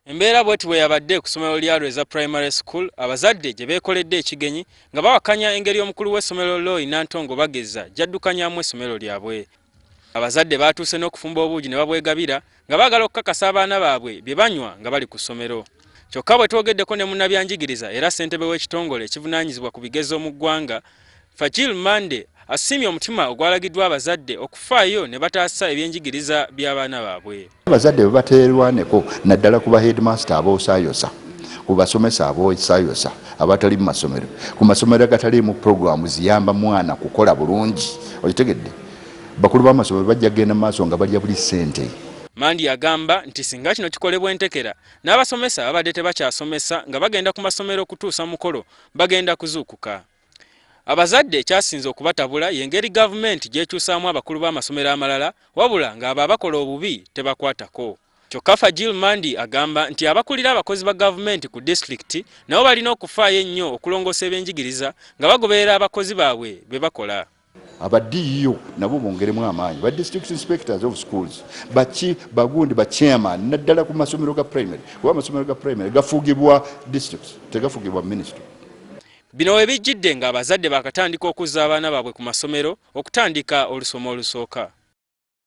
Embeera bweti bwe yabadde ku ssomero lya Lweza Primary School abazadde gye beekoledde ekigenyi nga bawakanya engeri omukulu w'essomero Loy Nantongo Bageza gy'addukanyamu essomero lyabwe. Abazadde baatuuse n'okufumba obuugi ne babwegabira nga baagala okukakasa abaana baabwe bye banywa nga bali ku ssomero. Kyokka bwe twogeddeko ne munnabyanjigiriza era ssentebe w'ekitongole ekivunaanyizibwa ku bigezo mu ggwanga Fagil Mande asiimye omutima ogwalagiddwa abazadde okufaayo ne bataasa ebyenjigiriza by'abaana baabwe. Abazadde bwe bateerwaneko naddala ku ba headmaster aboosayosa, ku basomesa aboosayosa abatali mu masomero, ku masomero agataliimu pulogulaamu ziyamba mwana kukola bulungi, okitegedde, bakulu b'amasomero bajja kugenda mu maaso nga balya buli ssente. Mandi agamba nti singa kino kikolebwa entekera n'abasomesa babadde tebakyasomesa nga bagenda ku masomero okutuusa mukolo bagenda kuzuukuka. Abazadde ekyasinze okubatabula y'engeri gavumenti gy'ekyusaamu abakulu b'amasomero amalala wabula ng'abo abakola obubi tebakwatako. Kyokka Fagil Mandi agamba nti abakulira abakozi ba gavumenti ku disitulikiti nabo balina okufaayo ennyo okulongoosa ebyenjigiriza nga bagoberera abakozi baabwe bye bakola. Aba DEO nabo bongeremu amaanyi, ba district inspectors of schools, baki bagundi ba chairman, naddala ku masomero ga primary, kuba amasomero ga primary gafugibwa districts, tegafugibwa ministry. Bino we bijjidde ng'abazadde baakatandika okuzza abaana baabwe ku masomero okutandika olusoma olusooka.